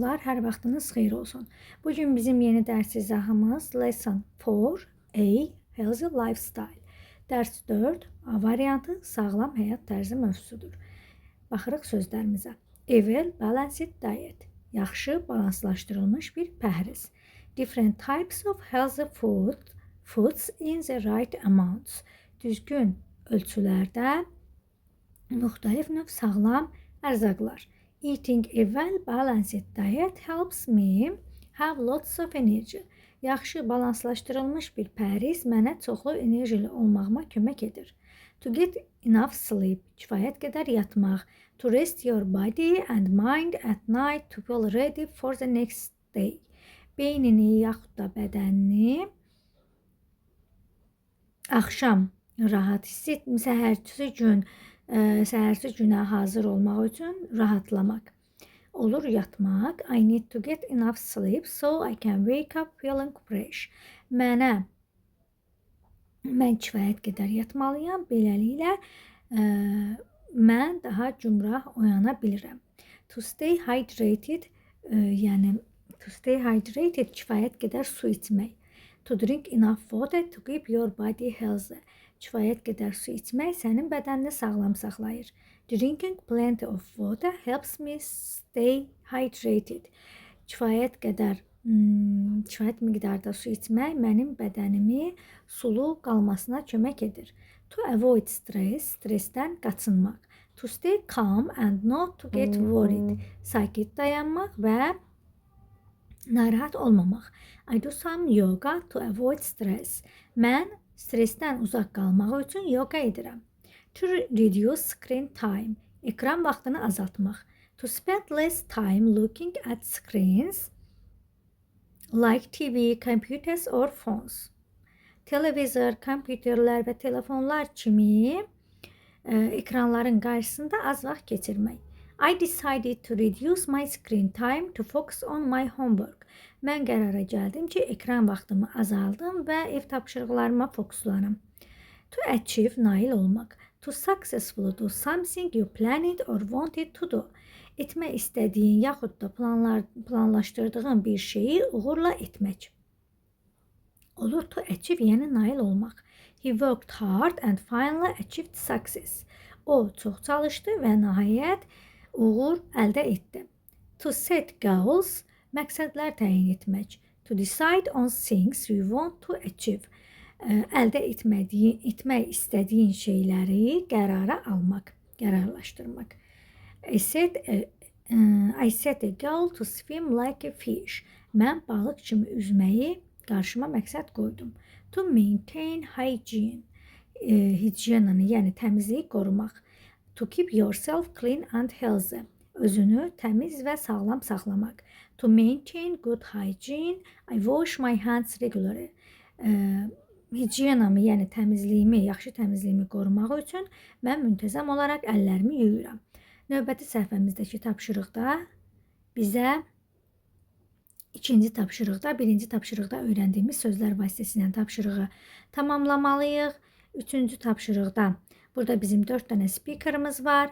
Hər vaxtınız xeyir olsun. Bu gün bizim yeni dərs izahımız Lesson 4 A, Healthy Lifestyle. Dərs 4 A variantı, sağlam həyat tərzi mövzusudur. Baxırıq sözlərimizə. A well balanced diet. Yaxşı balanslaşdırılmış bir pəhriz. Different types of healthy foods in the right amounts. Düzgün ölçülərdə müxtəlif növ sağlam ərzaqlar. Eating a well-balanced diet helps me have lots of energy. Yaxşı balanslaşdırılmış bir pəhriz mənə çoxlu enerjili olmağıma kömək edir. To get enough sleep, kifayət qədər yatmaq. To rest your body and mind at night to feel ready for the next day. Beynini yaxud da bədənini axşam rahat hiss et, səhərsi günə hazır olmaq üçün rahatlamaq. Olur yatmaq. I need to get enough sleep so I can wake up feeling fresh. Mən kifayət qədər yatmalıyam. Beləliklə mən daha cümrah oyana bilirəm. To stay hydrated, yəni to stay hydrated, kifayət qədər su içmək. To drink enough water to keep your body healthy. Kifayət qədər su içmək sənin bədənini sağlam saxlayır. Drinking plenty of water helps me stay hydrated. Kifayət miqdarda su içmək mənim bədənimi sulu qalmasına kömək edir. To avoid stress, stressdən qaçınmaq. To stay calm and not to get worried. Sakit dayanmaq və narahat olmamaq. I do some yoga to avoid stress. Mən stressdən uzaq qalmaq üçün yoga edirəm. To reduce screen time. Ekran vaxtını azaltmaq. To spend less time looking at screens like TV, computers or phones. Televizor, kompüterlər və telefonlar kimi ekranların qarşısında az vaxt keçirmək. I decided to reduce my screen time to focus on my homework. Mən qərara gəldim ki, ekran vaxtımı azaldım və ev tapşırıqlarıma fokuslanım. To achieve, nail olmaq. To successfully do something you planned or wanted to do. Etmək istədiyin yaxud da planlaşdırdığın bir şeyi uğurla etmək. Olur to achieve, yəni nail olmaq. He worked hard and finally achieved success. O çox çalışdı və nəhayət uğur əldə etdi. To set goals, məqsədlər təyin etmək. To decide on things you want to achieve. Əldə etmək istədiyin şeyləri qərara almaq, qərarlaşdırmaq. I set a goal to swim like a fish. Mən balıq kimi üzməyi qarşıma məqsəd qoydum. To maintain hygiene. Higiyenanı, yəni təmizliyi qorumaq. To keep yourself clean and healthy. Özünü təmiz və sağlam saxlamaq. To maintain good hygiene, I wash my hands regularly. Higiyenamı, yəni təmizliyimi, yaxşı təmizliyimi qorumaq üçün mən müntəzəm olaraq əllərimi yuyuram. Növbəti səhifəmizdəki tapşırıqda bizə ikinci tapşırıqda, birinci tapşırıqda öyrəndiyimiz sözlər vasitəsilə tapşırığı tamamlamalıyıq. Üçüncü tapşırıqda burada bizim dörd dənə speakerımız var.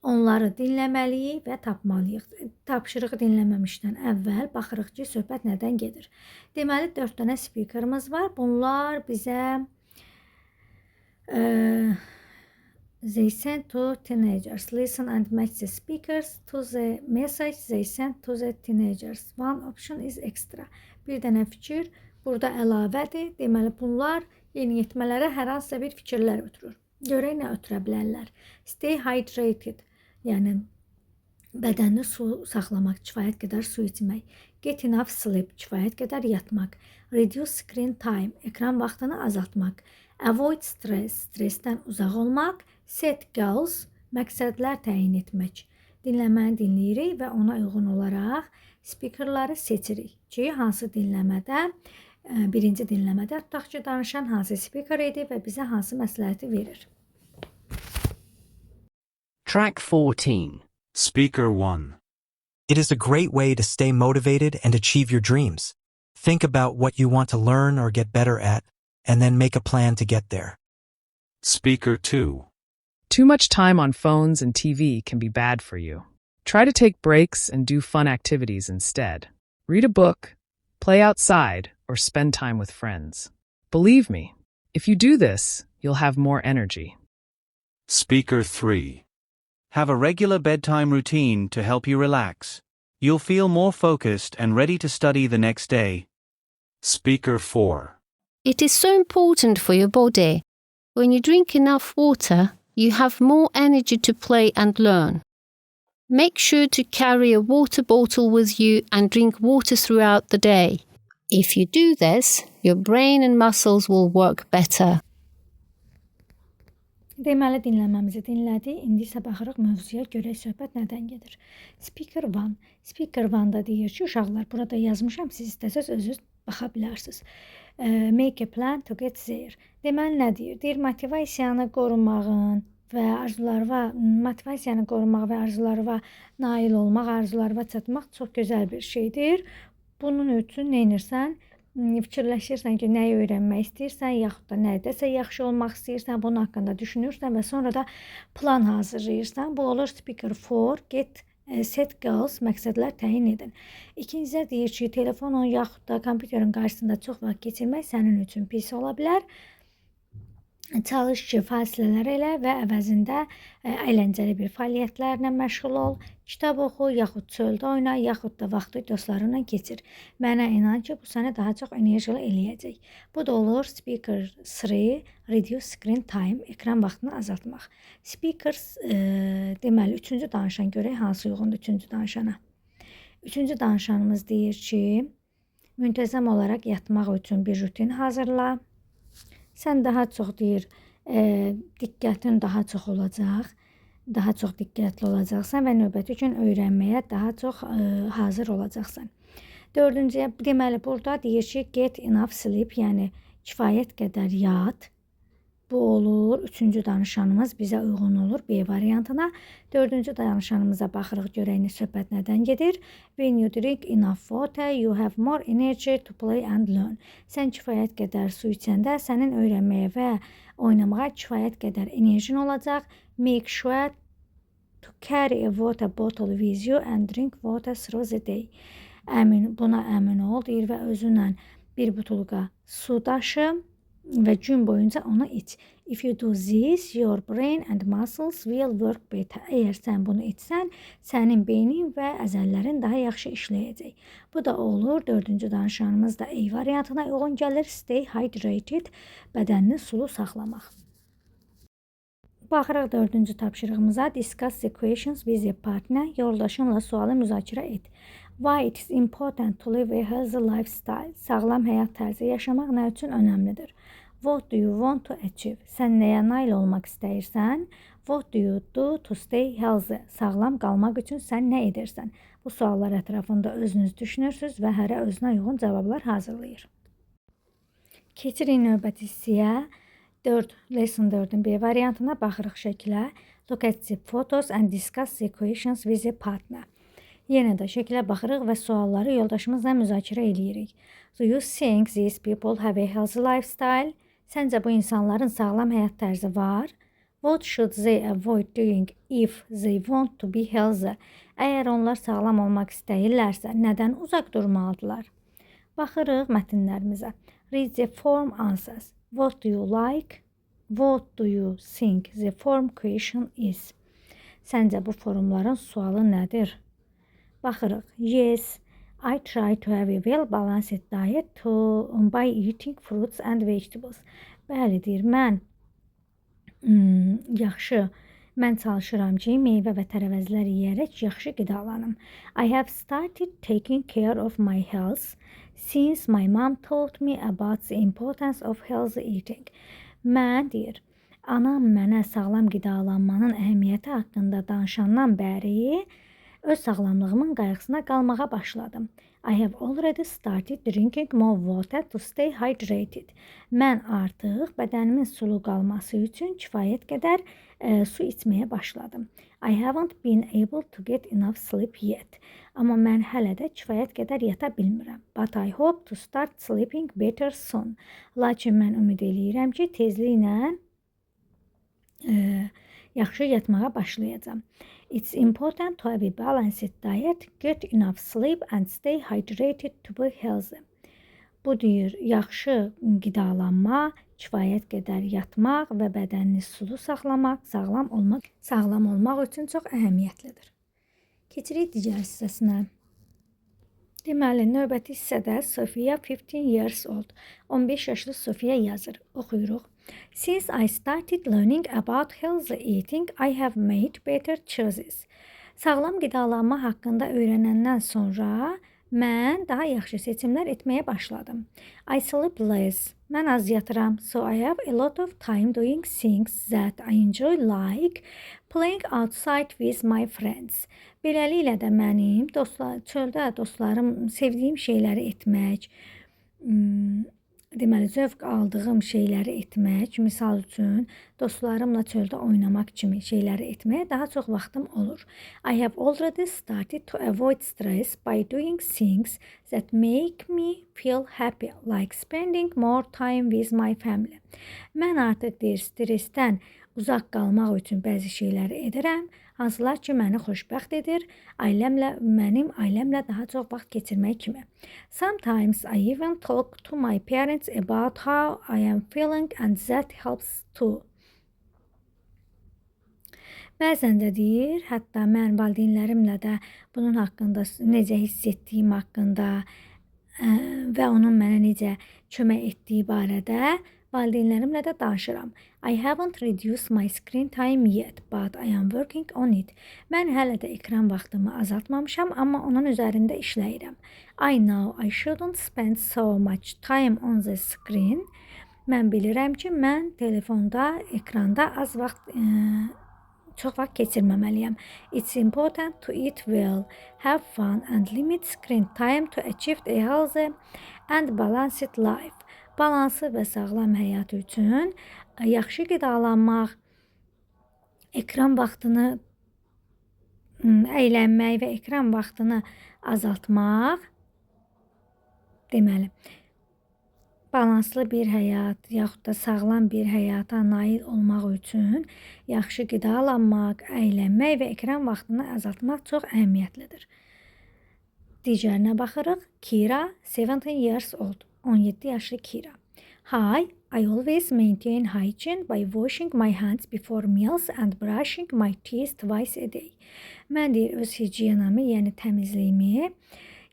Onları dinləməliyik və tapmalıyıq. Tapşırığı dinləməmişdən əvvəl baxırıq ki, söhbət nədən gedir. Deməli, dörd dənə speakerımız var. Bunlar bizə they send to teenagers. Listen and match the speakers to the message they send to the teenagers. One option is extra. Bir dənə fikir burada əlavədir. Deməli, bunlar yeniyetmələrə hər hansısa bir fikirlər ötürür. Görək nə ötürə bilərlər. Stay hydrated. Yəni bədənini su saxlamaq, kifayət qədər su içmək. Get enough sleep, kifayət qədər yatmaq. Reduce screen time, ekran vaxtını azaltmaq. Avoid stress, stressdən uzaq olmaq. Set goals, məqsədlər təyin etmək. Dinləməni dinləyirik və ona uyğun olaraq speakerları seçirik ki, hansı dinləmədə, birinci dinləmədə tutaq ki, danışan hansı speaker idi və bizə hansı məsləhəti verir. Track 14. Speaker 1. It is a great way to stay motivated and achieve your dreams. Think about what you want to learn or get better at, and then make a plan to get there. Speaker 2. Too much time on phones and TV can be bad for you. Try to take breaks and do fun activities instead. Read a book, play outside, or spend time with friends. Believe me, if you do this, you'll have more energy. Speaker 3. Have a regular bedtime routine to help you relax. You'll feel more focused and ready to study the next day. Speaker 4. It is so important for your body. When you drink enough water, you have more energy to play and learn. Make sure to carry a water bottle with you and drink water throughout the day. If you do this, your brain and muscles will work better. Deməli dinləməmizi dinlədik. İndi isə baxırıq mövzuya görək söhbət nədən gedir. Speaker 1. Speaker 1-da deyir ki, uşaqlar, burada yazmışam, siz istəsəz özünüz baxa bilərsiniz. Make a plan to get there. Deməli nə deyir? Deyir motivasiyanı qorumaq və arzularına nail olmaq, arzularına çatmaq çox gözəl bir şeydir. Bunun üçün nə edirsən? Fikirləşirsən ki, nəyi öyrənmək istəyirsən, yaxud da nədəsə yaxşı olmaq istəyirsən, bunun haqqında düşünürsən və sonra da plan hazırlayırsan. Bu olur speaker 4, get set goals, məqsədlər təyin edin. İkincidə deyir ki, telefonun yaxud da kompüterin qarşısında çox vaxt keçirmək sənin üçün pis ola bilər. Çalış ki, fasilələr elə və əvəzində əyləncəli bir fəaliyyətlərlə məşğul ol. Kitab oxu, yaxud çöldə oyna, yaxud da vaxtı dostlarınla keçir. Mənə inan ki, bu səni daha çox enerjili eləyəcək. Bu da olur speaker 3, reduce screen time, ekran vaxtını azaltmaq. Speaker, deməli, üçüncü danışan görək hansı uyğundur üçüncü danışana. Üçüncü danışanımız deyir ki, müntəzəm olaraq yatmaq üçün bir rutin hazırla. Sən daha çox deyir, diqqətin daha çox olacaq, daha çox diqqətli olacaqsan və növbəti gün öyrənməyə daha çox hazır olacaqsan. Dördüncüyə, deməli, burada deyir ki, get enough sleep, yəni kifayət qədər yat. Bu olur. Üçüncü danışanımız bizə uyğun olur B variantına. Dördüncü danışanımıza baxırıq, görək nə söhbət nədən gedir. When you drink enough water, you have more energy to play and learn. Sən kifayət qədər su içəndə sənin öyrənməyə və oynamağa kifayət qədər enerjin olacaq. Make sure to carry a water bottle with you and drink water through the day. Əmin, buna əmin ol, deyir və özünlə bir butulka su daşı və gün boyunca onu iç. If you do this, your brain and muscles will work better. Əgər sən bunu içsən, sənin beynin və əzəllərin daha yaxşı işləyəcək. Bu da olur. Dördüncü danışanımız da A variantına uyğun gəlir. Stay hydrated, bədənini sulu saxlamaq. Baxırıq dördüncü tapşırığımıza. Discuss the questions with your partner. Yoldaşınla sualı müzakirə et. Why it is important to live a healthy lifestyle? Sağlam həyat tərzi yaşamaq nə üçün önəmlidir? What do you want to achieve? Sən nəyə nail olmaq istəyirsən? What do you do to stay healthy? Sağlam qalmaq üçün sən nə edirsən? Bu suallar ətrafında özünüz düşünürsünüz və hərə özünə uyğun cavablar hazırlayır. Keçirik növbəti hissəyə. 4, lesson 4-ün B variantına baxırıq şəklə. Look at the photos and discuss the questions with a partner. Yenə də şəklə baxırıq və sualları yoldaşımızla müzakirə eləyirik. Do you think these people have a healthy lifestyle? Səncə bu insanların sağlam həyat tərzi var? What should they avoid doing if they want to be healthy? Əgər onlar sağlam olmaq istəyirlərsə, nədən uzaq durmalıdırlar? Baxırıq mətnlərimizə. Read the form answers. What do you like? What do you think the form question is? Səncə bu forumların sualı nədir? Baxırıq. Yes, I try to have a well-balanced diet to by eating fruits and vegetables. Bəli, deyir, mən yaxşı, mən çalışıram ki, meyvə və tərəvəzlər yeyərək yaxşı qidalanım. I have started taking care of my health since my mom taught me about the importance of healthy eating. Mən, deyir, anam mənə sağlam qidalanmanın əhəmiyyəti haqqında danışandan bəri öz sağlamlığımın qayğısına qalmağa başladım. I have already started drinking more water to stay hydrated. Mən artıq bədənimin sulu qalması üçün kifayət qədər su içməyə başladım. I haven't been able to get enough sleep yet. Amma mən hələ də kifayət qədər yata bilmirəm. But I hope to start sleeping better soon. Lakin mən ümid eləyirəm ki, tezliklə yaxşı yatmağa başlayacağam. It's important to have a balanced diet, get enough sleep and stay hydrated to be healthy. Bu deyir, yaxşı qidalanma, kifayət qədər yatmaq və bədənini sulu saxlamaq, sağlam olmaq üçün çox əhəmiyyətlidir. Keçirik digər hissəsinə. Deməli, növbəti hissədə Sophia 15 years old, 15 yaşlı Sophia yazır. Oxuyuruq. Since I started learning about healthy eating, I have made better choices. Sağlam qidalanma haqqında öyrənəndən sonra mən daha yaxşı seçimlər etməyə başladım. I sleep less. Mən az yatıram. So I have a lot of time doing things that I enjoy, like playing outside with my friends. Beləliklə də mənim çöldə dostlarım sevdiyim şeyləri etmək, deməli zövq aldığım şeyləri etmək, misal üçün dostlarımla çöldə oynamaq kimi şeyləri etməyə daha çox vaxtım olur. I have already started to avoid stress by doing things that make me feel happy, like spending more time with my family. Mən artıq deyir, stressdən uzaq qalmaq üçün bəzi şeyləri edirəm, hansılar ki məni xoşbəxt edir, mənim ailəmlə daha çox vaxt keçirmək kimi. Sometimes I even talk to my parents about how I am feeling and that helps too. Bəzən də deyir, hətta mən valideynlərimlə də bunun haqqında, necə hiss etdiyim haqqında və onun mənə necə kömək etdiyi barədə valideynlərimlə də danışıram. I haven't reduced my screen time yet, but I am working on it. Mən hələ də ekran vaxtımı azaltmamışam, amma onun üzərində işləyirəm. I know I shouldn't spend so much time on the screen. Mən bilirəm ki, mən telefonda, ekranda az vaxt, çox vaxt keçirməməliyəm. It's important to eat well, have fun and limit screen time to achieve a healthy and balanced life. Balanslı və sağlam həyat üçün yaxşı qidalanmaq, ekran vaxtını əylənmək və ekran vaxtını azaltmaq, deməli, balanslı bir həyat yaxud da sağlam bir həyata nail olmaq üçün yaxşı qidalanmaq, əylənmək və ekran vaxtını azaltmaq çox əhəmiyyətlidir. Digərinə baxırıq. Kira, 17 years old. 17 yaşlı Kira. Hi, I always maintain hygiene by washing my hands before meals and brushing my teeth twice a day. Mən deyir, öz gigiyenamı, yəni təmizliyimi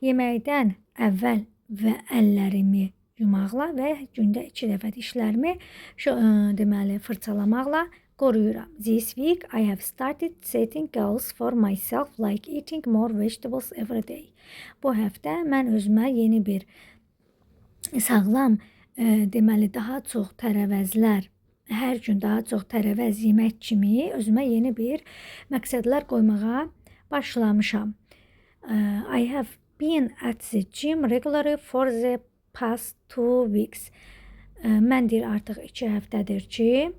yeməkdən əvvəl və əllərimi yumaqla və gündə 2 dəfə dişlərimi deməli fırçalamaqla qoruyuram. This week I have started setting goals for myself, like eating more vegetables every day. Bu həftə mən özümə yeni bir sağlam, deməli daha çox tərəvəzlər, hər gün daha çox tərəvəz yemək kimi özümə yeni bir məqsədlər qoymağa başlamışam. I have been at the gym regularly for the past 2 weeks. Mən deyir artıq 2 həftədir ki,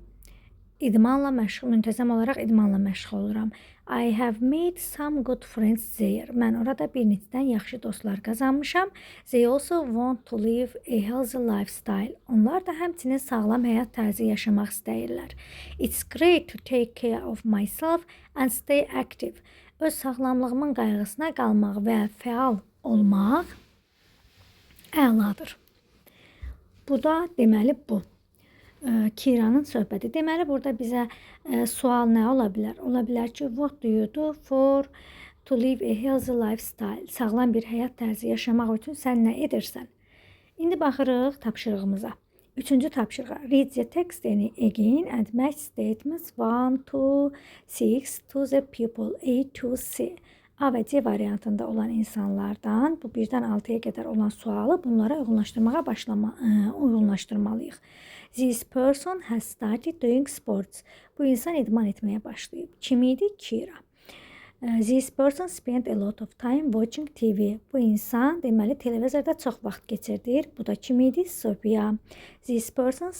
idmanla məşğul, müntəzəm olaraq idmanla məşğul oluram. I have made some good friends there. Mən orada bir neçədən yaxşı dostlar qazanmışam. They also want to live a healthy lifestyle. Onlar da həmçinin sağlam həyat tərzi yaşamaq istəyirlər. It's great to take care of myself and stay active. Öz sağlamlığımın qayğısına qalmaq və fəal olmaq əladır. Bu da deməli bu. Kiranın söhbəti. Deməli, burada bizə sual nə ola bilər? Ola bilər ki, what do you do for to live a healthy lifestyle? Sağlam bir həyat tərzi yaşamaq üçün sən nə edirsən? İndi baxırıq tapşırığımıza. Üçüncü tapşırığa. Read the text again and match statements 1, 2, 6 to the people A to C. A və C variantında olan insanlardan bu 1-dən 6-ya qədər olan sualı bunlara uyğunlaşdırmağa uyğunlaşdırmalıyıq. This person has started doing sports. Bu insan idman etməyə başlayıb. Kim idi? Kira. This person spent a lot of time watching TV. Bu insan deməli televizorda çox vaxt keçirdir. Bu da kim idi? Sophia. This person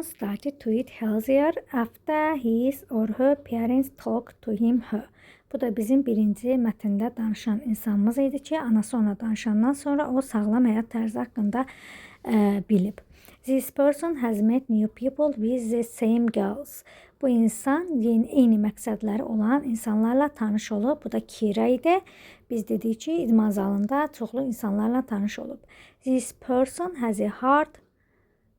started to eat healthier after his or her parents talked to him her. Bu da bizim birinci mətndə danışan insanımız idi ki, anası ona danışandan sonra o sağlam həyat tərzi haqqında bilib. This person has met new people with the same goals. Bu insan yeni, eyni məqsədləri olan insanlarla tanış olub. Bu da Kira idi. Biz dedik ki, idman zalında çoxlu insanlarla tanış olub. This person has a hard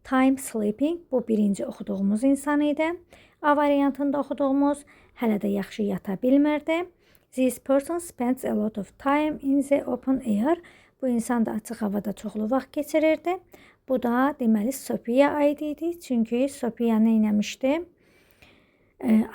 time sleeping. Bu birinci oxuduğumuz insan idi. A variantında oxuduğumuz hələ də yaxşı yata bilmirdi. This person spends a lot of time in the open air. Bu insan da açıq havada çoxlu vaxt keçirirdi. Bu da deməli Sofiya aid idi. Çünki Sofiya nə etmişdi?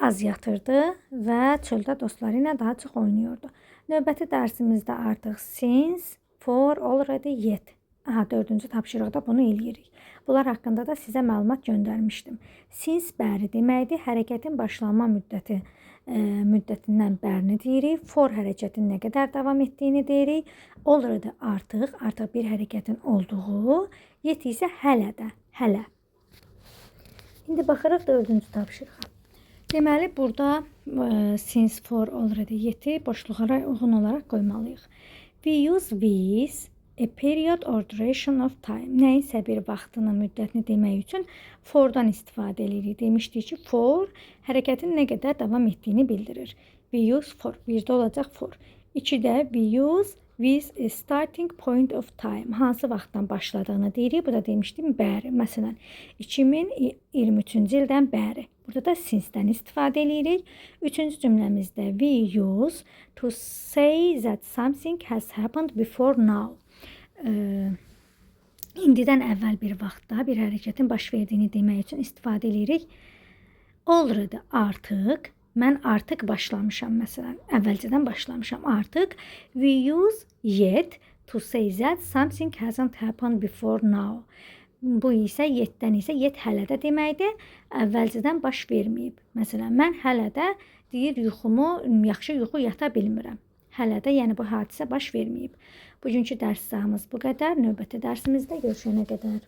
Az yatırdı və çöldə dostları ilə daha çox oynayırdı. Növbəti dərsimizdə artıq since, for, already, yet. Aha, dördüncü tapşırıqda bunu eləyirik. Bunlar haqqında da sizə məlumat göndərmişdim. Since bəri deməkdir. Hərəkətin başlanma müddətindən bərini deyirik. For hərəkətin nə qədər davam etdiyini deyirik. Already artıq bir hərəkətin olduğu, yet isə hələ də, hələ. İndi baxırıq dördüncü tapşırığa. Deməli, burada since, for, already, yet'i boşluqlara uyğun olaraq qoymalıyıq. We use with a period or duration of time. Nəyinsə bir vaxtını, müddətini demək üçün for'dan istifadə edirik. Demişdik ki, for hərəkətin nə qədər davam etdiyini bildirir. We use for. Birdə olacaq for. İkidə we use with a starting point of time. Hansı vaxtdan başladığını deyirik. Bu da demişdim bəri. Məsələn, 2023-cü ildən bəri. Burada da since-dən istifadə edirik. Üçüncü cümləmizdə we use to say that something has happened before now. İndidən əvvəl bir vaxtda bir hərəkətin baş verdiyini demək üçün istifadə edirik. Already artıq, mən artıq başlamışam məsələn, əvvəlcədən başlamışam artıq. We use yet to say that something hasn't happened before now. Bu isə yetdən isə yet hələ də deməkdir. Əvvəlcədən baş verməyib. Məsələn, mən hələ də deyir yuxumu, yaxşı yuxu yata bilmirəm. Hələ də, yəni bu hadisə baş verməyib. Bugünkü dərs saatımız bu qədər. Növbəti dərsimizdə görüşənə qədər.